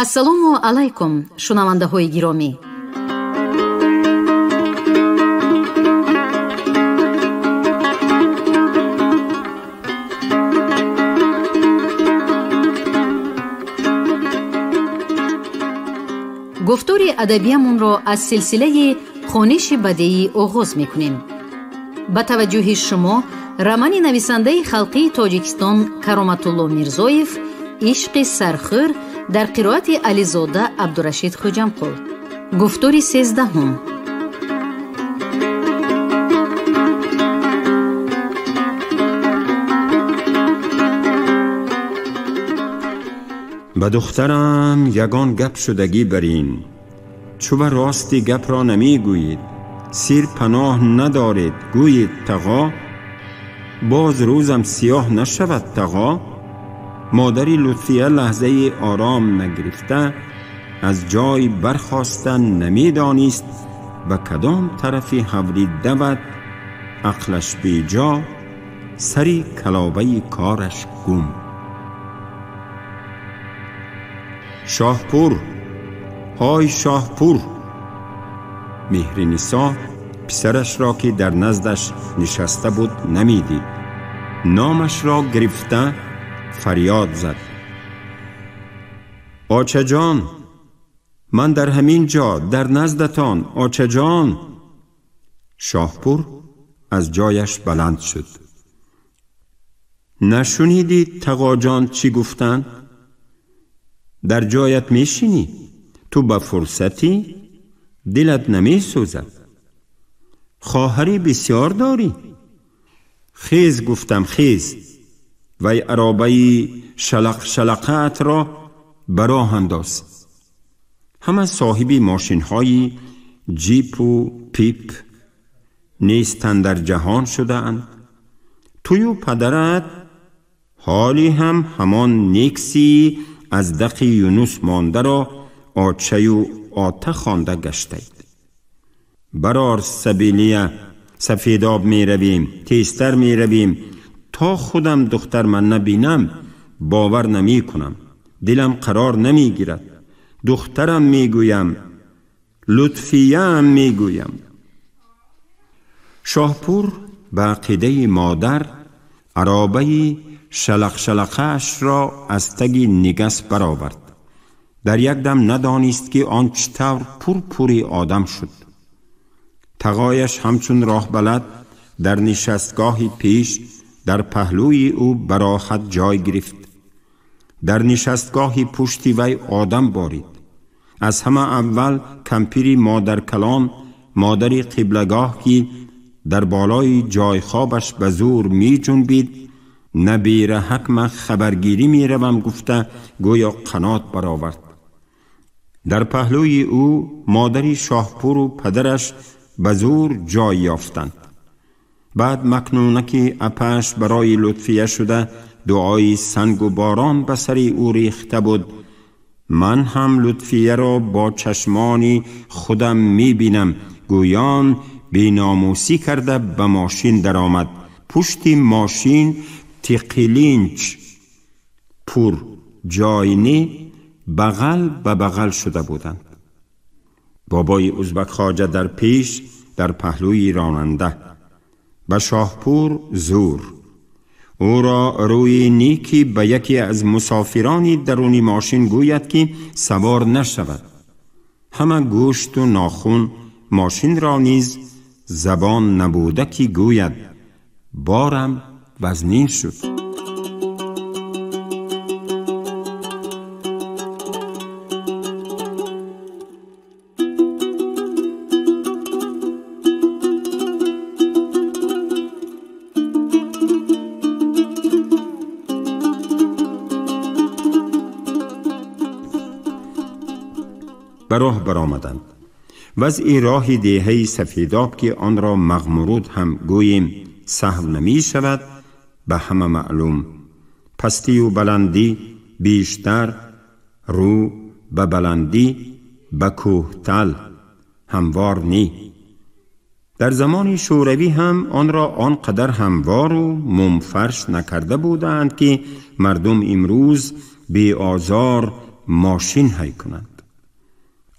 Ассалому алайкум, шунавандаҳои гиромӣ. Гуфтори адабиямонро аз силсилаи хониши бадеӣ оғоз мекунем. Ба таваҷҷӯҳи шумо романи нависандаи халқии Тоҷикистон Кароматулло Мирзоев «Ишқи сархӯр» дар қироати Ализода Абдурашид Хӯҷамқул. Гуфтори 13. Ба духтарам ягон гап шудагӣ барин, чу ба рости гапро намегӯед, сир паноҳ надоред, гӯед тағо, боз рӯзам сиёҳ нашавад тағо. Модари Лутфия лаҳзаи ором нагирифта аз ҷой бархоста намедонист ба кадом тарафи ҳавлӣ давад, ақлаш беҷо, сари калобаи кораш гум. Шоҳпур, ҳой Шоҳпур! Меҳринисо писарашро ки дар наздаш нишаста буд намедид. Номашро гирифта фарёд зад: очаҷон, ман дар ҳамин ҷо, дар наздатон, очаҷон! Шоҳпур аз ҷояш баланд шуд. Нашунидӣ тағоҷон чӣ гуфтанд? Дар ҷоят мешинӣ, ту ба фурсатӣ, дилат намесӯзад. Хоҳарӣ бисёр дорӣ? Хез гуфтам, хез! Вай аробаи шалақ-шалақаатро ба роҳ андоз. Ҳама соҳиби мошинҳои ҷипу пип нестанд дар ҷаҳон шудаанд. Тую падарат ҳоле ҳам ҳамон некси аз дақи Юнус мондаро очаю ота хонда гаштаед. Барор сабилия, сафедоб меравем, тезтар меравем. То худам духтарман набинам, бовар намекунам, дилам қарор намегирад. Духтарам мегӯям, Лутфияам мегӯям. Шоҳпур ба ақидаи модар аробаи шалақшалақаашро аз таги нигас баровард. Дар як дам надонист ки он чӣ тавр пурпури одам шуд. Тағояш ҳамчун роҳбалад дар нишастгоҳи пеш дар паҳлӯи ӯ ба роҳат ҷой гирифт. Дар нишастгоҳи пушти вай одам борид. Аз ҳама аввал кампири модаркалон, модари қиблагоҳ ки дар болои ҷойхобаш ба зӯр меҷунбид, набира ҳакма хабаргирӣ меравам гуфта гӯё қанот баровард. Дар паҳлӯи ӯ модари Шоҳпуру падараш ба зӯр ҷой ёфтанд. Баъд макнуна ки апааш барои Лутфия шуда дуои сангу борон ба сари ӯ рехта буд, ман ҳам Лутфияро бо чашмони худам мебинам, гӯён беномусӣ карда ба мошин даромад. Пушти мошин тиқилинч пур ҷойни бағал ба бағал шуда буданд. Бобои Узбак хоҷа дар пеш, дар паҳлӯи ронанда. Ба Шоҳпур зӯр. Ӯро рӯи некӣ ба яке аз мусофирони даруни мошин гӯяд ки савор нашавад. Ҳама гӯшту нохун мошинро низ забон набуда ки гӯяд борам вазнин шуд. به راه برآمدند. وضع راه دیهه سفیداب که آن را مغمرود هم گوییم سهو نمی شود به همه معلوم. پستی و بلندی بیشتر رو به بلندی به کوهتل هموار نی. در زمان شوروی هم آن را آنقدر هموار و ممفرش نکرده بودند که مردم امروز بی آزار ماشین های کنند.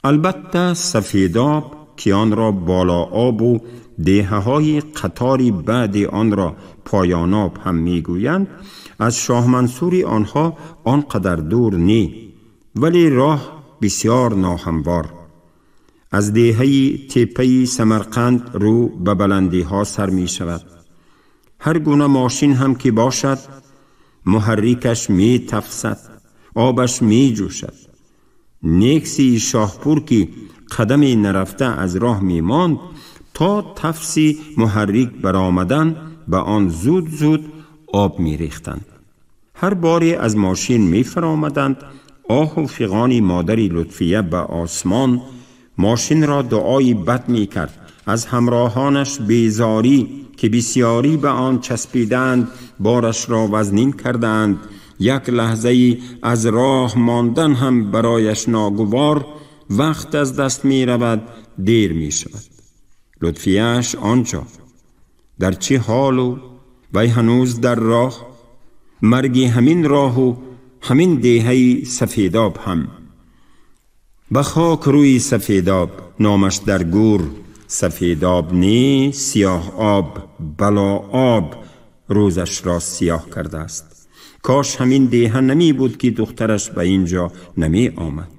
البته سفیداب که آن را بالا آب و دیهه های قطاری بعد آن را پایاناب هم میگویند، از شاه منصوری آنها آنقدر دور نی، ولی راه بسیار ناهموار. از دیهه تپه سمرقند رو به بلندی ها سر می شود. هر گونه ماشین هم که باشد محرکش می تفسد، آبش می جوشد. نیکسی شاهپور که قدمی نرفته از راه می ماند تا تفسی محرک برآمدن به آن زود زود آب می ریختند. هر باری از ماشین می فرآمدند، آه و فغان مادری لطفیه به آسمان. ماشین را دعای بد می کرد، از همراهانش بیزاری که بسیاری به آن چسبیدند، بارش را وزنین کردند. یک لحظه از راه ماندن هم برایش ناگوار، وقت از دست می رود، دیر می شود. لطفیه‌اش آنجا در چه حال و وی هنوز در راه، مرگی همین راه و همین دیهه سفیداب هم. به خاک روی سفیداب، نامش در گور سفیداب نی، سیاه آب، بلا آب روزش را سیاه کرده است. کاش همین دیهه نمی بود که دخترش به اینجا نمی آمد.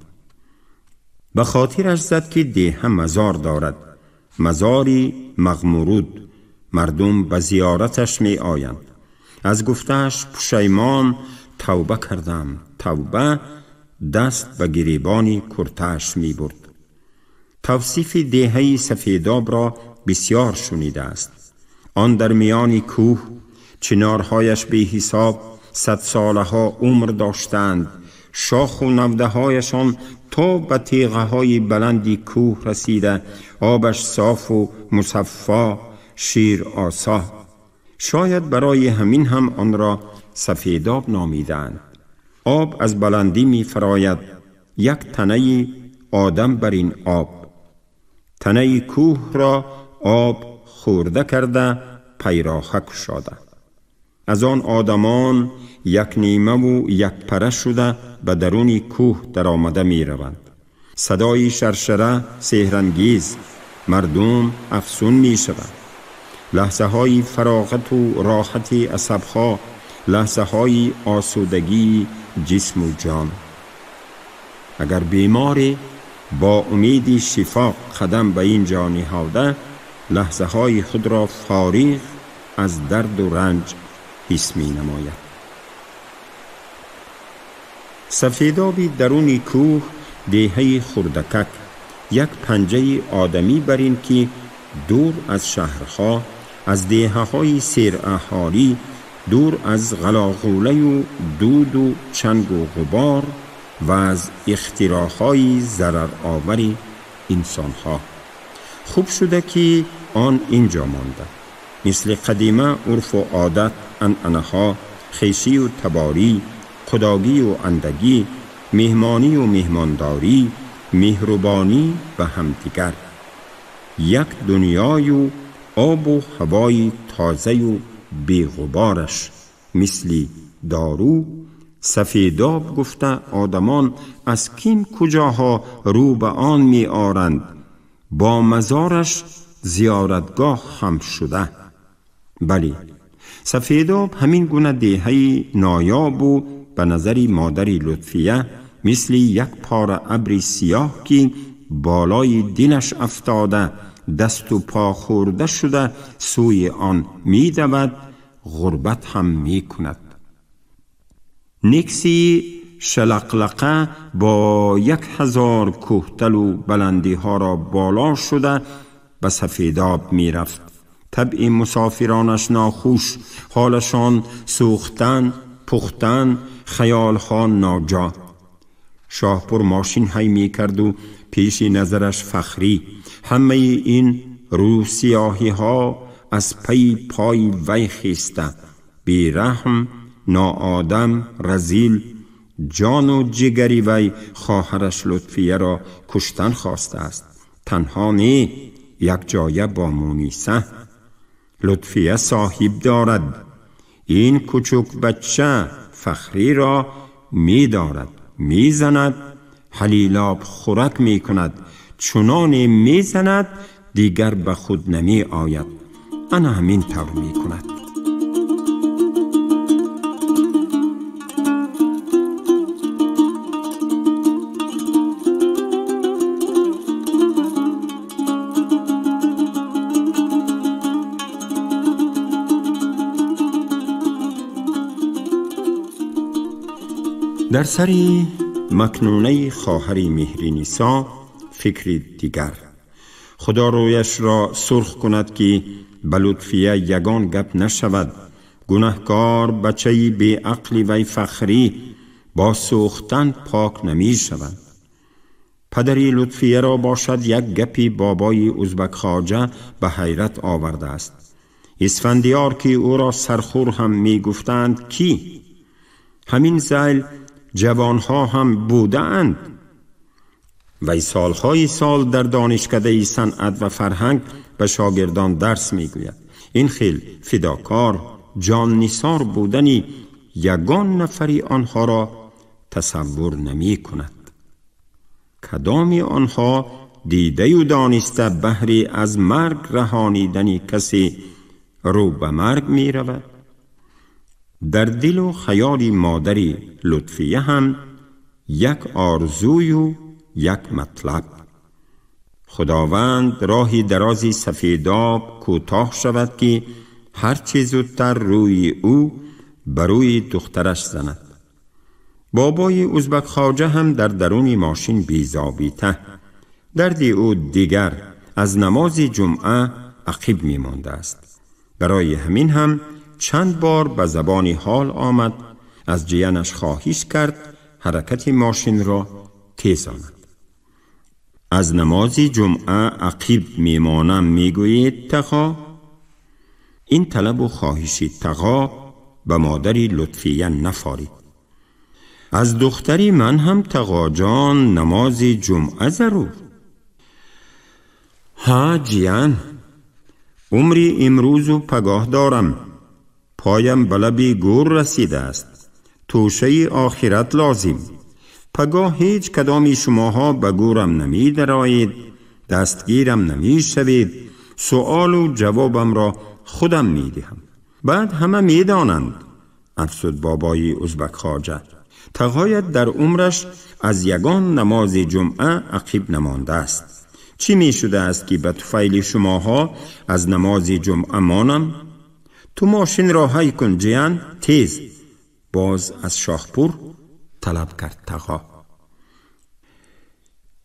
به خاطرش زد که دیهه مزار دارد، مزاری مغمورود، مردم به زیارتش می آیند. از گفتهش پشیمان، توبه کردم، توبه. دست به گریبانی کرتش می برد. توصیف دیهه سفیداب را بسیار شنیده است. آن در میان کوه، چنارهایش به حساب 100 ساله ها عمر داشتند. شاخ و نوده هایشان تا به تیغه های بلندی کوه رسیده، آبش صاف و مصفا، شیر آسا. شاید برای همین هم آن را سفیداب نامیدند. آب از بلندی می فراید، یک تنه آدم بر این آب. تنه کوه را آب خورده کرده، پیراهه کشاده. از آن آدمان یک نیمه و یک پره شده به درون کوه در آمده می روند. صدای شرشره سحرانگیز، مردم افسون می شوند. لحظه های فراغت و راحت عصبها، لحظه های آسودگی جسم و جان. اگر بیماری با امید شفا قدم به اینجا نهاده، لحظه های خود را فارغ از درد و رنج حس می نماید. سفیدابی درون کوه، دیهه خردکک، یک پنجه آدمی بر این که دور از شهرها، از دیهه های سیر اهالی، دور از غلاغوله و دود و چنگ و غبار و از اختراعهای ضرر آور انسانها. خوب شده که آن اینجا مانده. مثل قدیمه عرف و عادت، عنعنه، خیشی و تباری، خداگی و اندگی، مهمانی و مهمانداری، مهربانی به همدیگر. یک دنیای و آب و هوای تازه و بیغبارش مثل دارو. سفیداب گفته آدمان از کین کجاها رو به آن می آرند، با مزارش زیارتگاه هم شده. بلی، سفیداب همین گونه دیهه نایاب و به نظر مادر لطفیه مثل یک پاره ابر سیاه که بالای دلش افتاده، دست و پا خورده شده سوی آن می دود، غربت هم می کند. نکسی شلقلقه با 1000 کوهتل و بلندی ها را بالا شده به سفیداب می رفت. طبع مسافرانش ناخوش، حالشان سوختن، پختن، خیالها ناجا. شاهپور ماشین هی می کرد و پیش نظرش فخری. همه این روسیاهی ها از پی پای وی خیسته، بی رحم، ناآدم، رزیل، جان و جگری وی خواهرش لطفیه را کشتن خواسته است. تنها نه، یک جایه با مونیسه. لطفیه صاحب دارد، این کوچک بچه فخری را می دارد، می زند، حلیلاب خورک می کند، چنان می زند دیگر به خود نمی آید. انا همین طور می کند. در سری مکنونه خواهری مهرینیسا فکری دیگر. خدا رویش را سرخ کند که به لطفیه یگان گپ نشود. گناهکار بچه‌ای بی عقلی و فخری با سوختن پاک نمی شود. پدری لطفیه را باشد یک گپی بابای ازبک خواجه به حیرت آورده است. اسفندیار که او را سرخور هم می گفتند کی؟ همین ذیل جوانها هم بودند. وی سالهای سال در دانشکده صنعت و فرهنگ به شاگردان درس میگوید. این خیل فداکار جان نثار بودنی یگان نفری آنها را تصور نمی کند. کدامی آنها دیده و دانسته بهری از مرگ رهانیدن کسی رو به مرگ می رود؟ در دل و خیال مادری لطفیه هم یک آرزوی و یک مطلب. خداوند راهی درازی سفیداب کوتاه شود که هرچه زودتر روی او بروی دخترش زند. بابای ازبک خواجه هم در درون ماشین بیزابیته. دردی او دیگر از نماز جمعه عقب می مانده است. برای همین هم چند بار به زبان حال آمد، از جیانش خواهش کرد حرکت ماشین را تیز آمد. از نماز جمعه عقب میمانم میگویید تقا؟ این طلب و خواهش تقا به مادری لطفیه نفارید. از دختری من هم تقا جان نماز جمعه ضرور. ها جیان، عمری امروز و پگاه دارم، پایم به لب گور رسیده است، توشه آخرت لازم. پگاه هیچ کدامی شماها به گورم نمی درایید، دستگیرم نمی شوید، سؤال و جوابم را خودم می دهم. بعد همه می دانند. افسود بابای ازبک خواجه. تقایت در عمرش از یگان نماز جمعه عقب نمانده است. چی می شده است که به طفیل شماها از نماز جمعه مانم؟ تو ماشین را های کن جیان، تیز. باز از شاهپور طلب کرد تقا.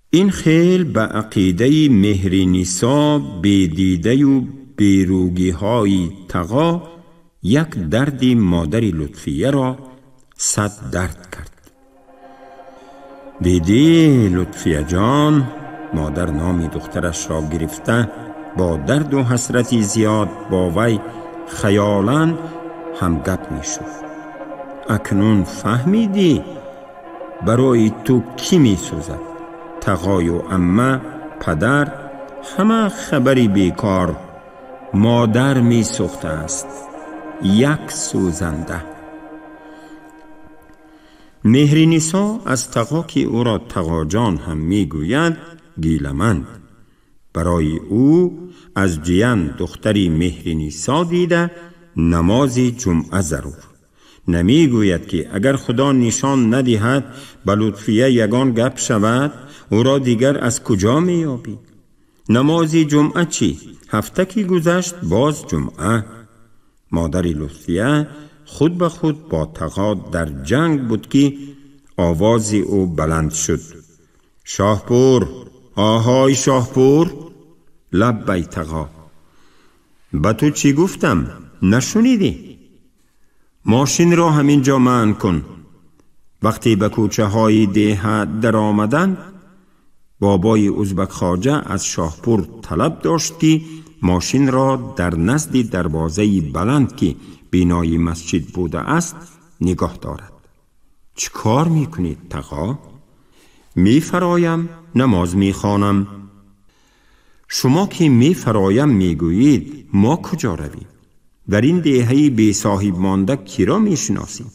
این خیل به عقیده مهرینیسا بیدیده و بیروگی های تقا یک درد مادر لطفیه را صد درد کرد. دیدی لطفیه جان، مادر نامی دخترش را گرفته با درد و حسرتی زیاد با وی خیالاً همگپ می شد. اکنون فهمیدی برای تو کی می سوزد؟ تقای و عمه، پدر، همه خبری بیکار. مادر می سوخته است، یک سوزنده. مهرینیسا از تقا که او را تقا جان هم می گوید گیلمند. برای او از جیان دختری مهرینیسا دیده نماز جمعه ضرور. نمی گوید که اگر خدا نشان ندهد به لطفیه یگان گپ شود، او را دیگر از کجا می یابی؟ نماز جمعه چی؟ هفته کی گذشت باز جمعه. مادر لطفیه خود به خود با تقا در جنگ بود که آواز او بلند شد. شاهپور، آهای شاهپور. لبی تقا، به تو چی گفتم؟ نشنیدی؟ ماشین را همینجا منع کن. وقتی به کوچه های ده در آمدند، بابای ازبک خواجه از شاهپور طلب داشت که ماشین را در نزد دروازه بلند که بینای مسجد بوده است نگاه دارد. چه کار میکنید تقا؟ میفرایم، نماز میخوانم. شما که میفرایم میگویید ما کجا رویم؟ در این دهه‌ای بی صاحب مانده کی را میشناسیم؟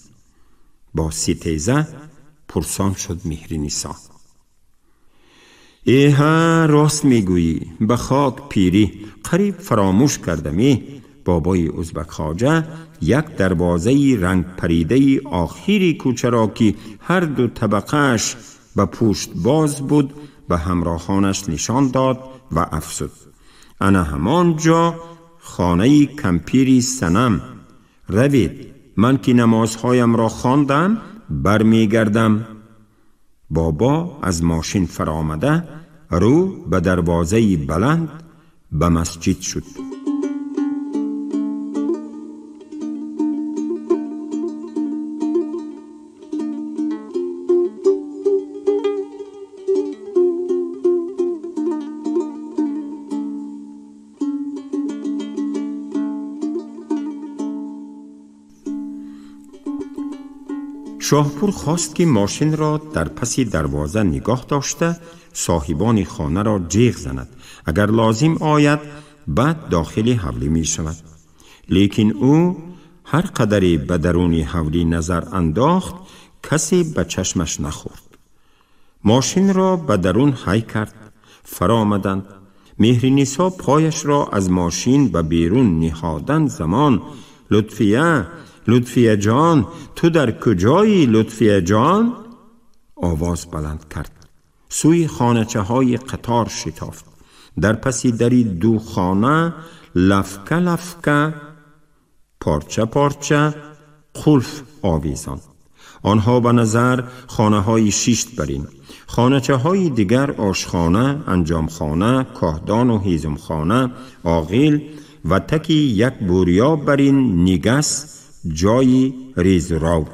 با ستیزه پرسان شد مهرینیسا. Эҳа, рост мегӯӣ, ба хок пирӣ, қариб фаромӯш кардаме. Бобои узбак хоҷа як дарвозаи рангпаридаи охири кӯчаро, ки ҳар ду табақааш ба пушт боз буд, ба ҳамроҳонаш нишон дод ва афзуд: ана ҳамон ҷо хонаи кампири Санам. Равед, ман ки намозҳоямро хондам, бармегардам. Бобо аз мошин фаромада рӯ ба дарвозаи баланд ба масҷид шуд. Шоҳпур хост ки мошинро дар паси дарвоза нигоҳ дошта соҳибони хонаро ҷеғ занад, агар лозим ояд баъд дохили ҳавлӣ мешавад. Лекин ӯ ҳар қадаре ба даруни ҳавлӣ назар андохт, касе ба чашмаш нахӯрд. Мошинро ба дарун ҳай кард. Фаромаданд. Меҳринисо пояшро аз мошин ба берун ниҳодан замон: Лутфия, Лутфия ҷон, ту дар куҷоӣ, Лутфия ҷон? Овоз баланд кард. Сӯи хоначаҳои қатор шитофт. Дар паси дари ду хона лафка лафка, парча парча қулф овезонд. Онҳо ба назар хонаҳои шишт барин. Хоначаҳои дигар ошхона, анҷомхона, коҳдону ҳезумхона, оғил ва таки як бурё барин нигас, ҷои резурав.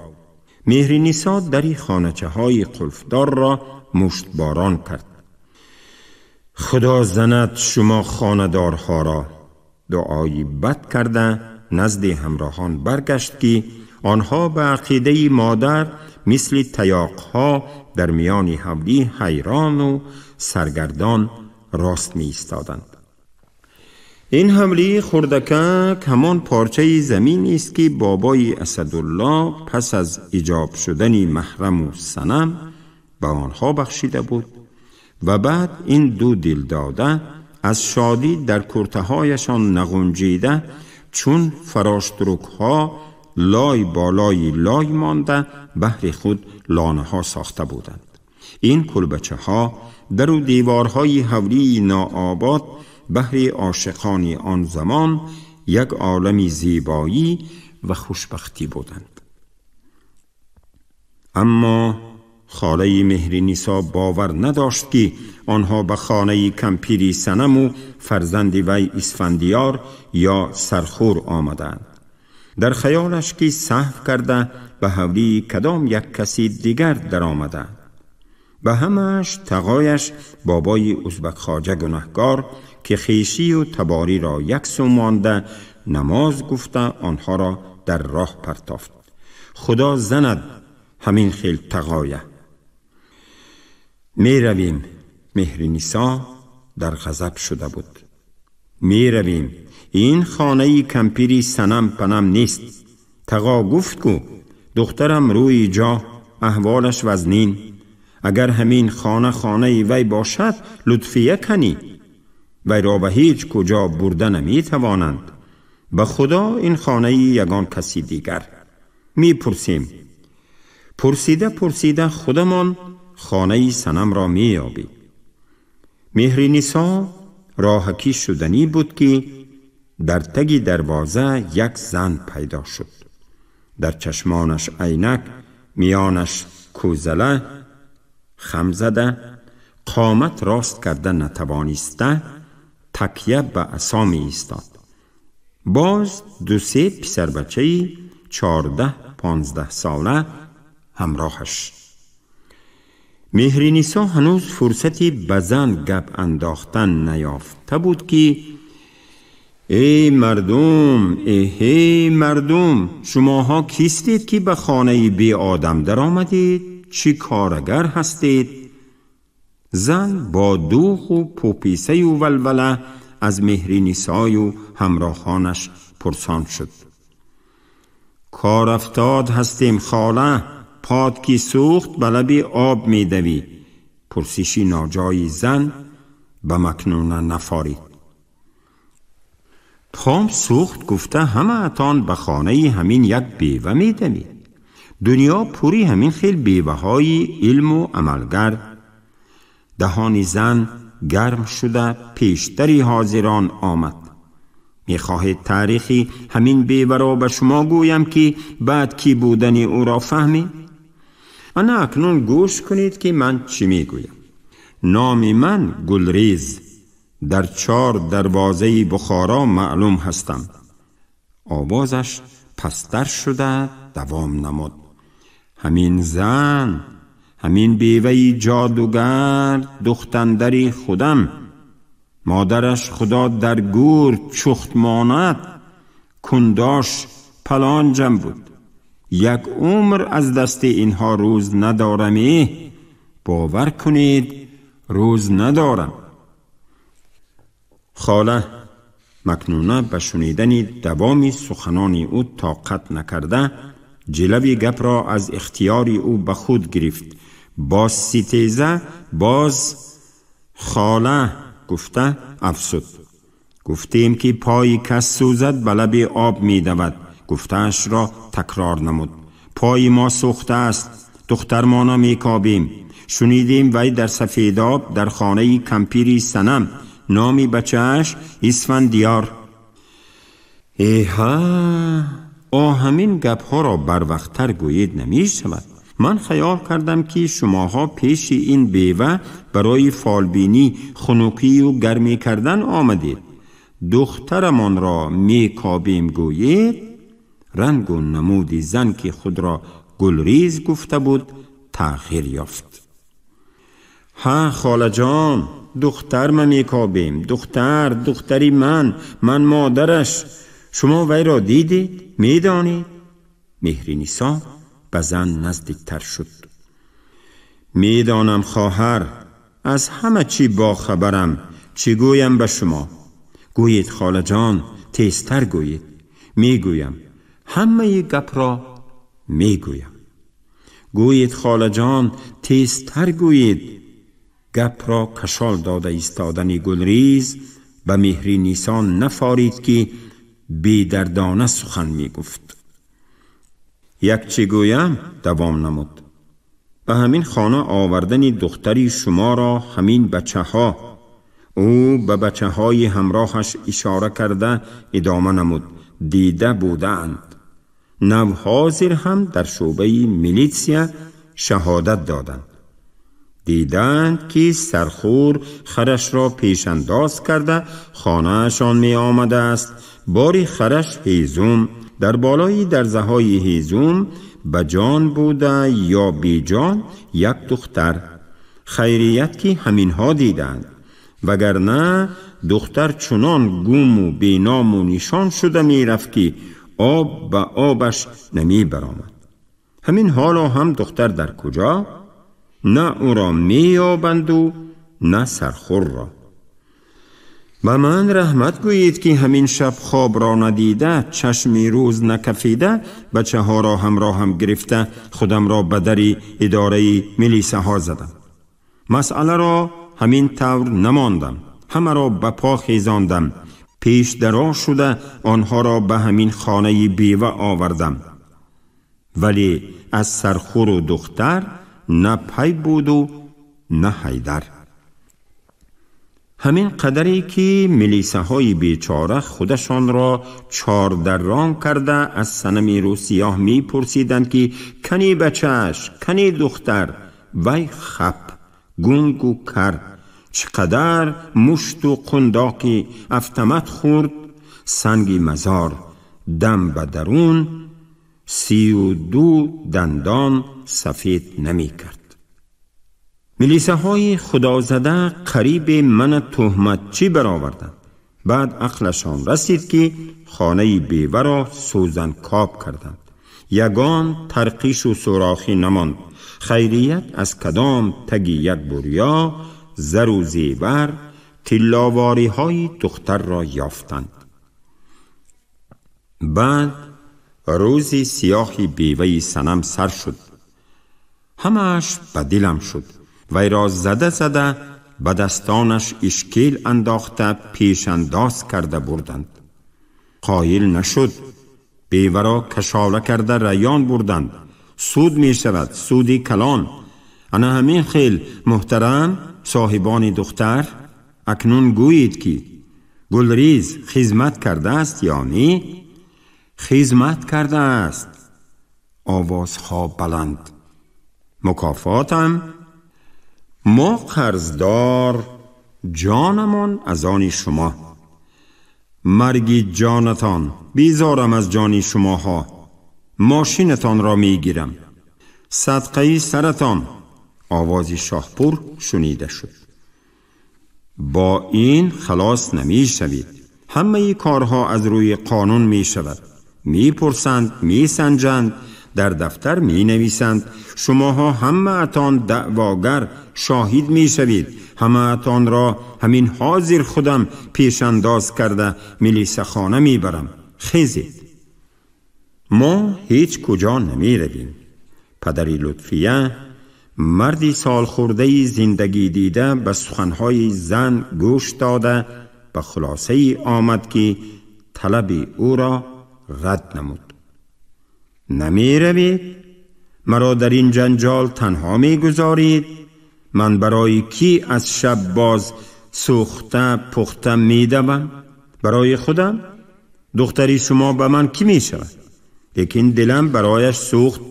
Меҳринисо дари хоначаҳои қулфдорро муштборон кард. Худо занад шумо хонадорҳоро. Дуои бад карда назди ҳамроҳон баргашт ки онҳо ба ақидаи модар мисли таёқҳо дар миёни ҳавлӣ ҳайрону саргардон рост меистоданд. Ин ҳавлии хурдакак ҳамон парчаи замин аст ки бобои Асадулло пас аз иҷоб шудани маҳраму Санам ба онҳо бахшида буд ва баъд ин ду дилдода аз шодӣ дар куртаҳояшон нағунҷида, чун фароштурукҳо лой болои лой монда баҳри худ лонаҳо сохта буданд. Ин кулбачаҳо дару деворҳои ҳавлии нообод баҳри ошиқони он замон як олами зебоӣ ва хушбахтӣ буданд. Аммо холаи Меҳринисо бовар надошт ки онҳо ба хонаи кампири Санаму фарзанди вай Исфандиёр ё Сархур омаданд. Дар хаёлаш ки саҳв карда ба ҳавлии кадом як каси дигар даромаданд. Ба ҳамааш тағояш бобои узбак хоҷа гунаҳкор ки хешию табориро як су монда намоз гуфта онҳоро дар роҳ партофт. Худо занад ҳамин хел тағоя. Меравем. Меҳринисо дар ғазаб шуда буд. Меравем. Ин хонаи кампири Санам панам нест. Тағо гуфт ку духтарам рӯи ҷо, аҳволаш вазнин. Агар ҳамин хона хонаи вай бошад, Лутфия канӣ. Вайро ба ҳеҷ куҷо бурда наметавонанд. Ба худо ин хонаи ягон каси дигар. Мепурсем. Пурсида пурсида худамон хонаи Санамро меёбем. Меҳринисо роҳакӣ шуданӣ буд ки дар таги дарвоза як зан пайдо шуд. Дар чашмонаш айнак, миёнаш кӯзала хам зада, қомат рост карда натавониста, такя ба асо меистод. Боз ду-се писарбачаи 14-15 сола ҳамроҳаш. Меҳринисо ҳанӯз фурсати ба зан гап андохтан наёфта буд ки эй мардум, эҳей мардум, шумоҳо кистед ки ба хонаи беодам даромадед? Чӣ корагар ҳастед? Зан бо дӯғу пӯписаю валвала аз Меҳринисою ҳамроҳонаш пурсон шуд. Корафтод ҳастем хола, под ки сӯхт ба лаби об медавӣ, Пурсиши ноҷои зан ба Макнуна нафорид. Том сӯхт гуфта ҳамаатон ба хонаи ҳамин як бева медамид. Дунё пури ҳамин хел беваҳои илму амалгар. Даҳони зан гарм шуда пештари ҳозирон омад. Мехоҳед таърихи ҳамин беваро ба шумо гӯям ки баъд кӣ будани ӯро фаҳмед? Ана акнун гӯш кунед ки ман чӣ мегӯям. Номи ман Гулрез, дар 4 дарвозаи Бухоро маълум ҳастам. Овозаш пасттар шуда давом намуд. Ҳамин зан, ҳамин беваи ҷодугар духтандари худам, модараш худо дар гӯр чухт монад, кундош палонҷам буд. Як умр аз дасти инҳо рӯз надорам. Бовар кунед, рӯз надорам. Хола Макнуна ба шунидани давоми суханони ӯ тоқат накарда ҷилави гапро аз ихтиёри ӯ ба худ гирифт. Боз ситеза, боз хола гуфта афзуд. Гуфтем ки пои кас сӯзад ба лаби об медавад. Гуфтаашро такрор намуд. Пои мо сӯхта аст, духтармона мекобем. Шунидем вай дар сафедоб дар хонаи кампири Санам, номи бачааш Исфандиёр. Эҳа, о ҳамин гапҳоро барвақттар гӯед намешавад. Ман хаёл кардам ки шумоҳо пеши ин бева барои фолбинӣ, хунукию гармӣ кардан омадед. Духтарамонро мекобем гӯед. Рангу намуди зан ки худро Гулрез гуфта буд тағйир ёфт. Ҳа холаҷон, духтар ма мекобем, духтар, духтари ман, ман модараш. Шумо вайро дидед, медонед? Меҳринисо ба зан наздиктар шуд. Медонам хоҳар, аз ҳама чӣ бохабарам. Чӣ гӯям ба шумо? Гӯед холаҷон, тезтар гӯед. Мегӯям, ҳамаи гапро мегӯям. Гӯед холаҷон, тезтар гӯед. Гапро кашол дода истодани Гулрез ба Меҳринисо нафорид ки бедардона сухан мегуфт. Як чӣ гӯям, давом намуд. Ба ҳамин хона овардани духтари шуморо ҳамин бачаҳо. Ӯ ба бачаҳои ҳамроҳаш ишора карда идома намуд. Дида будаанд. Навҳозир ҳам дар шӯъбаи милитсия шаҳодат доданд. Диданд ки сархӯр харашро пешандоз карда хонаашон меомадааст. Бори хараш ҳезум, дар болои дарзаҳои ҳезум ба ҷон буда ё беҷон як духтар. Хайрият ки ҳаминҳо диданд, вагарна духтар чунон гуму беному нишон шуда мерафт ки об ба обаш намебаромад. Ҳамин ҳоло ҳам духтар дар куҷо? На ӯро меёбанду на сархӯрро. Ба ман раҳмат гӯед ки ҳамин шаб хобро надида, чашми рӯз накафида, бачаҳоро ҳамроҳам гирифта худамро ба дари идораи милисаҳо задам. Масъаларо ҳамин тавр намондам, ҳамаро ба по хезондам. Пешдаро шуда онҳоро ба ҳамин хонаи бева овардам. Вале аз сархӯру духтар на пай буду на ҳайдар. Ҳамин қадаре ки милисаҳои бечора худашонро чордаррон карда аз санами рӯсиёҳ мепурсиданд ки кани бачааш, кани духтар. Вай хап, гунгу кар, чӣ қадар мушту қундоқи автомат хӯрд, санги мазор дам ба дарун 32 дандон сафед намекард. Милисаҳои худозада қариби мана туҳматчӣ бароварданд. Баъд ақлашон расид ки хонаи беваро сӯзанкоб карданд. Ягон тарқишу сурохӣ намонд. Хайрият аз кадом таги як бурё зару зевар тилловориҳои духтарро ёфтанд. Баъд рӯзи сиёҳи беваи Санам сар шуд. Ҳамааш ба дилам шуд. Вайро зада зада ба дастонаш ишкел андохта пешандоз карда бурданд. Қоил нашуд. Беваро кашола карда раён бурданд. Суд мешавад, суди калон. Ана ҳамин хел, муҳтарам соҳибони духтар, акнун гӯед ки Гулриз хизмат кардааст ё не? Хизмат кардааст. Овозҳо баланд. Мукофотам? Мо қарздор, ҷонамон аз они шумо. Марги ҷонатон, безорам аз ҷони шумоҳо. Мошинатонро мегирам. Садқаи саратон. Овози Шоҳпур шунида шуд. Бо ин халос намешавед. Ҳамаи корҳо аз рӯи қонун мешавад. Мепурсанд, месанҷанд, дар дафтар менависанд. Шумоҳо ҳамаатон даъвогар, шоҳид мешавед. Ҳамаатонро ҳамин ҳозир худам пешандоз карда милисахона мебарам. Хезед. Мо ҳеҷ куҷо намеравем. Падари Лутфия, марди солхӯрдаи зиндагӣ дида, ба суханҳои зан гӯш дода ба хулосае омад ки талаби ӯро рад намуд. Намеравед? Маро дар ин ҷанҷол танҳо мегузоред? Ман барои кӣ аз шаб боз сӯхта пухта медавам? Барои худам? Духтари шумо ба ман кӣ мешавад? Лекин дилам барояш сӯхт,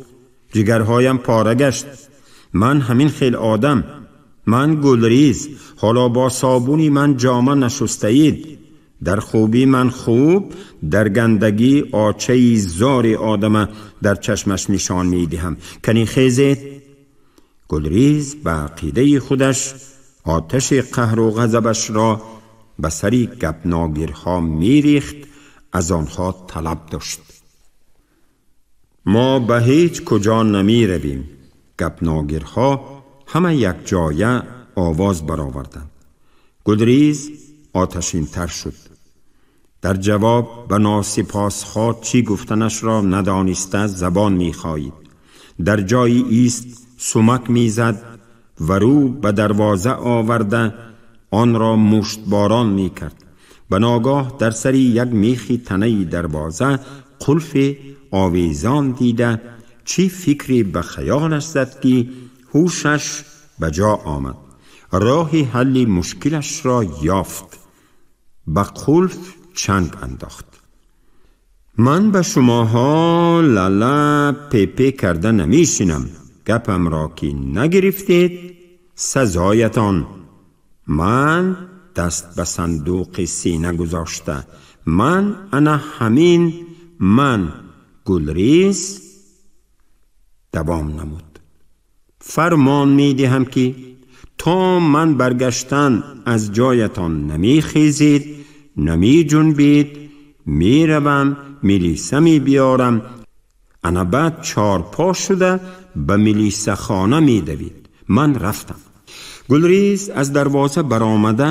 ҷигарҳоям пора гашт. Ман ҳамин хел одам. Ман Гулриз. Ҳоло бо собуни ман ҷома нашустаед. Дар хубӣ ман хуб, дар гандагӣ очаи зори одама дар чашмаш нишон медиҳам. Кани хезед. Гулриз ба ақидаи худаш оташи қаҳру ғазабашро ба сари гапногирҳо мерехт, аз онҳо талаб дошт. Мо ба ҳеҷ куҷо намеравем. Гапногирҳо ҳама якҷоя овоз бароварданд. Гулриз оташинтар шуд. Дар ҷавоб ба носипосҳо чӣ гуфтанашро надониста забон мехоҳид. Дар ҷои ист сумак мезад ва рӯ ба дарвоза оварда онро муштборон мекард. Ба ногоҳ дар сари як мехи танаи дарвоза қулфи овезон дида чӣ фикре ба хаёлаш зад ки ҳушаш ба ҷо омад. Роҳи ҳалли мушкилашро ёфт. Ба қулф чанг андохт. Ман ба шумоҳо лала пепе карда намешинам. Гапамро ки нагирифтед, сазоятон. Ман даст ба сандуқи сина гузошта. Ман ана ҳамин ман Гулриз давом намуд. Фармон медиҳам ки то ман баргаштан аз ҷоятон намехезед, намеҷунбед, меравам, милиса мебиёрам. Ана баъд чорпо шуда ба милисахона медавид. Ман рафтам. Гулриз аз дарвоза баромада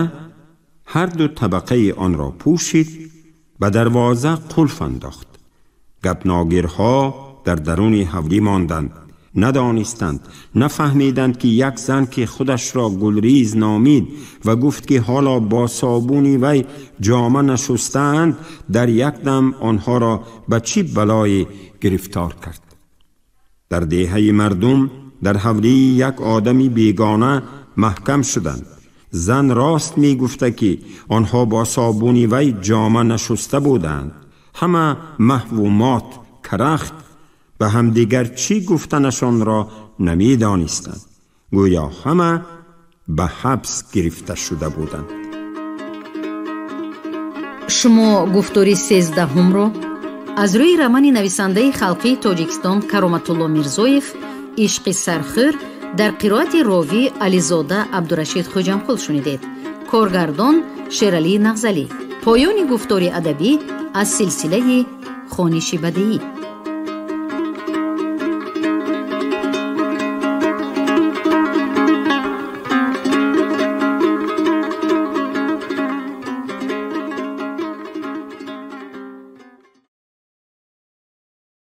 ҳар ду табақаи онро пӯшид, ба дарвоза қулф андохт. Гапногирҳо дар даруни ҳавлӣ монданд. Надонистанд, нафаҳмиданд ки як зан ки худашро Гулриз номид ва гуфт ки ҳоло бо собуни вай ҷома нашустаанд, дар як дам онҳоро ба чӣ балое гирифтор кард. Дар деҳаи мардум дар ҳавлии як одами бегона маҳкам шуданд. Зан рост мегуфта ки онҳо бо собуни вай ҷома нашуста буданд. Ҳама маҳвумот карахт ба ҳамдигар чӣ гуфтанашонро намедонистанд. Гӯё ҳама ба ҳабс гирифта шуда буданд. Шумо гуфтори 13-ро аз рӯи романи нависандаи халқии Тоҷикистон Кароматулло Мирзоев «Ишқи сархӯр» дар қироати ровӣ Ализода Абдурашид Хоҷамқул шунидед. Коргардон Шералӣ Нағзалӣ. Поёни гуфтори адабӣ аз силсилаи хониши бадеӣ.